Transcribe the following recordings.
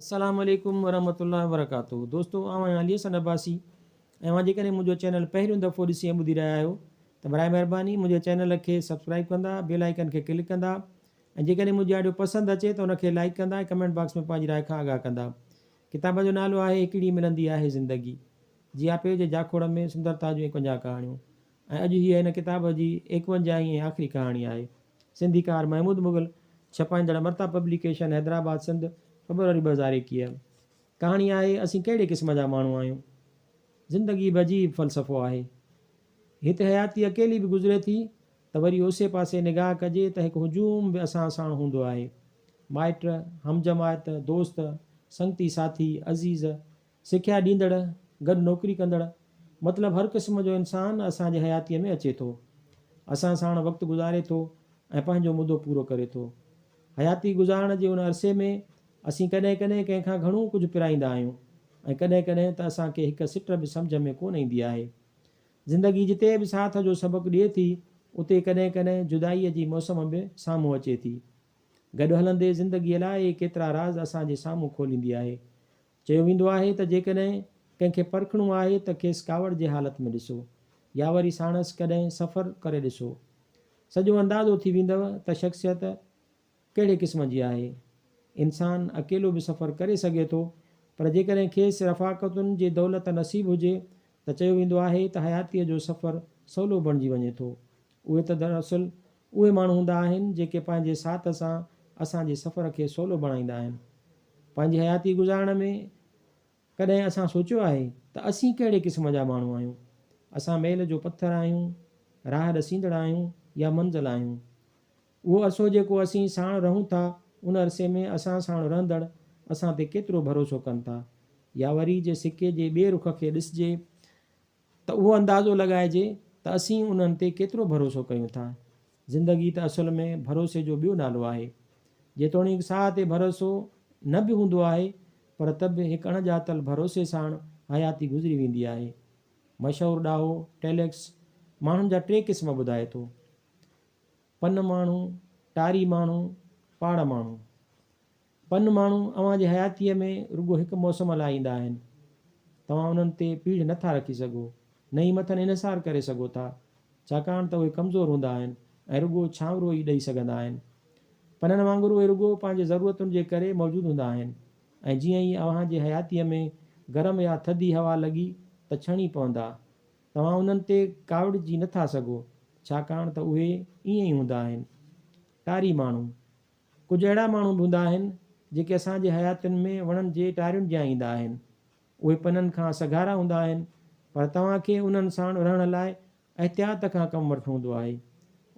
السلام عليڪم ورحمة الله وبرڪاته دوستو آئون آهيان علي حسن عباسي ۽ اوهان جيڪڏهن منهنجو چينل پهريون دفعو ڏسي ۽ ٻڌي رهيا آهيو ته برائي مهرباني منهنجي چينل کي سبسڪرائب ڪندا بيل آئيڪن کي ڪلڪ ڪندا ۽ جيڪڏهن منهنجي آڊيو پسند اچي ته ان کي لائيڪ ڪندا ۽ ڪمينٽ باڪس ۾ پنهنجي راء کان آگاهه ڪندا ڪتاب جو نالو آهي هڪڙي ملندي آهي زندگي جياپي جي جاکوڙ ۾ سندرتا جون 51 ڪهاڻيون ۽ اڄ هيء هن ڪتاب جي ايڪونجاهين ۽ آخري ڪهاڻي آهي. سنڌيڪار محمود مغل، ڇپائيندڙ امرتا پبليڪيشن، حيدرآباد، سنڌ، فبروري 2021. ڪهاڻي آهي، اسين ڪهڙي قسم جا ماڻهو آهيون؟ زندگي به عجيب فلسفو آهي. هت حياتي اڪيلي به گذري ٿي ته وري اوسي پاسي نگاهه ڪجي ته هڪ هجوم به اسان ساڻ هوندو آهي. مائٽ، هم جماعت، دوست، سنگتي ساٿي، عزيز، سکيا ڏيندڙ، گڏ نوڪري ڪندڙ، مطلب هر قسم جو انسان اسان جي حياتيء ۾ اچي ٿو. اسان ساڻ وقت گذاري ٿو ۽ پنهنجو مدو پورو ڪري ٿو. حياتي گذارڻ جي ان عرصي ۾ اسين ڪڏهن ڪڏهن ڪنهن کان گهڻو ڪجهه پرائيندا آهيون ۽ ڪڏهن ڪڏهن ته اسان کي هڪ سٽ به سمجهه ۾ ڪونه ايندي آهي. زندگي جتي به ساٿ جو سبق ڏئي ٿي، اتي ڪڏهن ڪڏهن جدائيء جي موسم به سامهون اچي ٿي. گڏ هلندي زندگي الائي ڪيترا راز اسان جي سامهون کوليندي آهي. چيو ويندو آهي ته جيڪڏهن ڪنهن کي پرکڻو آهي ته کيس ڪاوڙ جي حالت ۾ ڏسو يا وري ساڻس ڪڏهن سفر ڪري ڏسو. سڄو اندازو ٿي ويندو ته شخصيت ڪهڙي قسم جي آهي. انسان اڪيلو به سفر ڪري سگهي ٿو پر جيڪڏهن کيس رفاقتن جي دولت نصيب هجي ته چيو ويندو آهي ته حياتيء جو سفر سولو بڻجي وڃي ٿو. اهي ته دراصل اهي ماڻهو هوندا آهن جيڪي پنهنجي ساٿ سان اسان جي سفر کي سولو بڻائيندا آهن. پنهنجي حياتي گذارڻ ۾ ڪڏهن اسان سوچيو آهي ته اسين ڪهڙي قسم جا ماڻهو آهيون؟ اسان ميل جو پٿر آهيون، راهه ڏسيندڙ آهيون يا منزل آهيون؟ اهو عرصو جيڪو اسين ساڻ رهون ٿا ان عرصي ۾ اسان ساڻ رهندڙ اسان تي ڪيترو ڀروسو ڪن ٿا؟ يا وري جي سڪي جي ٻئي رخ کي ڏسجي ته اهو اندازو لڳائجي ته اسين انهن تي ڪيترو ڀروسو ڪيون ٿا. زندگي ته اصل ۾ ڀروسي جو ٻيو نالو آهي. جيتوڻيڪ ساهه تي ڀروسو نه به هوندو آهي پر ته به هڪ اڻ ڄاتل ڀروسي ساڻ حياتي گذري ويندي آهي. مشهور ڏاهو ٽيليڪس ماڻهن جا ٽي قسم ٻڌائي ٿو. پن ماڻهو، ٽاري ماڻهو، پاڙ ماڻهو. پن ماڻهو اوهان جي حياتيء ۾ رڳو هڪ موسم لاء ايندا آهن. توهان انهن تي پيڙهه نه ٿا رکي سگهو، نه ئي مٿن انحصار ڪري سگهو ٿا، ڇاڪاڻ ته اهي ڪمزور هوندا آهن ۽ رڳو ڇانورو ئي ڏئي سگهندا آهن. پنن وانگر اهي رڳو پنهنجي ضرورتن جي ڪري موجود هوندا آهن ۽ جيئن ئي اوهان جي حياتيء ۾ گرم يا ٿڌي هوا لڳي ته ڇڻي پوندا. توهان انهن تي ڪاوڙجي نه ٿا سگهو، ڇاڪاڻ ته اهي ائين ئي هوندا آهن. ٽاري ماڻهو. ڪجهه اهڙا ماڻهو به هوندا آهن، جيڪي اسان جي حياتين ۾ وڻن جي ٽارين جيان ايندا آهن. اهي پنن کان سگهارا هوندا آهن، پر توهان کي انهن ساڻ رهڻ لاء احتياط کان ڪم وٺڻو هوندو آهي.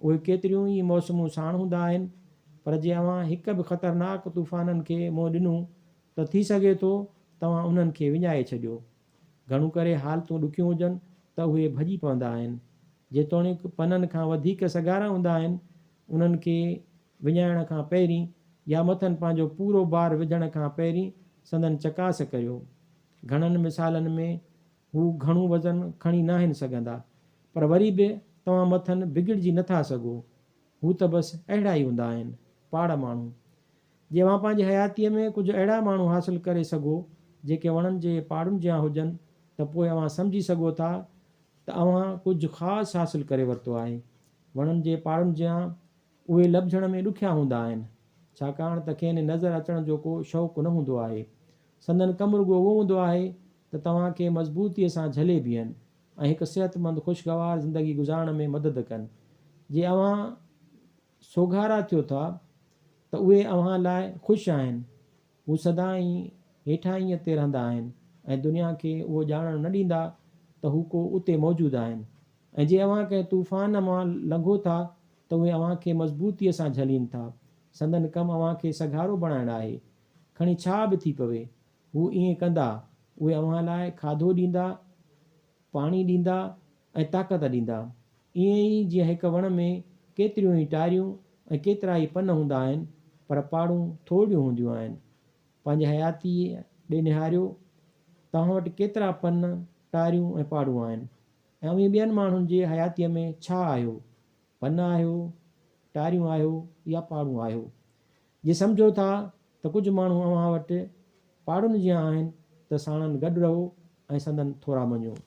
اهي ڪيتريون ئي موسمون ساڻ هوندا آهن، پر جي اوهان هڪ به خطرناڪ طوفانن کي منهن ڏنو ته ٿي سگهي ٿو توهان انهن کي وڃائي ڇڏيو. گهڻو ڪري حالتون ڏکيون هجن ته اهي ڀڄي پوندا آهن. جيتوڻيڪ پنن کان وڌيڪ سگهارا هوندا آهن، انهن کي وڃائڻ کان پهرين يا مٿن پنهنجو پورو بار وجهڻ کان پهرين سندن چڪاس ڪريو. گهڻن مثالن ۾ هو گهڻو وزن کڻي ناهن سگهندا، پر وري به توهان مٿن بگڙجي نه ٿا سگهو. هو ته بس اهڙا ئي هوندا آهن. پاڙ ماڻهو. جي اوهان پنهنجي حياتيء ۾ ڪجهه اهڙا ماڻهو حاصل ڪري سگهو، جيڪي وڻن جي پاڙن جيان هجن ته پوء اوهان سمجهي سگهو ٿا ته اوهان ڪجهه خاص حاصل ڪري ورتو آهي. وڻن جي پاڙن جيان اهي لڀجڻ ۾ ڏکيا هوندا آهن، ڇاڪاڻ ته کين نظر اچڻ جو ڪو شوق نه هوندو آهي. سندن ڪم رڳو اهو هوندو آهي ته توهان کي مضبوطيء سان جهلي بيهن ۽ هڪ صحتمند خوشگوار زندگي گذارڻ ۾ مدد ڪن. جي اوهان سوگهارا ٿيو ٿا ته اهي اوهان لاء خوش آهن. هو سدائين هيٺاهينء تي رهندا آهن ۽ دنيا کي اهو ڄاڻڻ نه ڏيندا ته هو ڪو اتي موجود آهن. ۽ جي اوهان ڪنهن طوفان مان لنگهو ٿا ته اهي اوهان کي مضبوطيء سان جهلين ٿا. سندن ڪم اوهان کي سگهارو بڻائڻ آهي. کڻي ڇا به ٿي پوي، هو ائين ڪندا. اهي اوهان لاء کاڌو ڏيندا، پاڻي ڏيندا ۽ طاقت ڏيندا. ائين ئي جيئن هڪ وڻ ۾ ڪيتريون ئي ٽاريون ۽ ڪيترا ئي پن هوندا آهن، پر پاڙون ٿورڙيون هونديون آهن. پنهنجي حياتيء ڏي نهاريو، توهان وٽ ڪيترا پن، ٽاريون ۽ پاڙون آهن؟ ۽ اوهين ٻين ماڻهن جي حياتيء ۾ ڇا آهيو؟ پن آهيو، ٽاريون آهيو يا پاڙون آهيو؟ جي سمجهو ٿا ته ڪجهه ماڻهو اوهان وٽ پاڙن جيان آهن ته ساڻن گڏ رهو ۽ سندن ٿورا مڃو.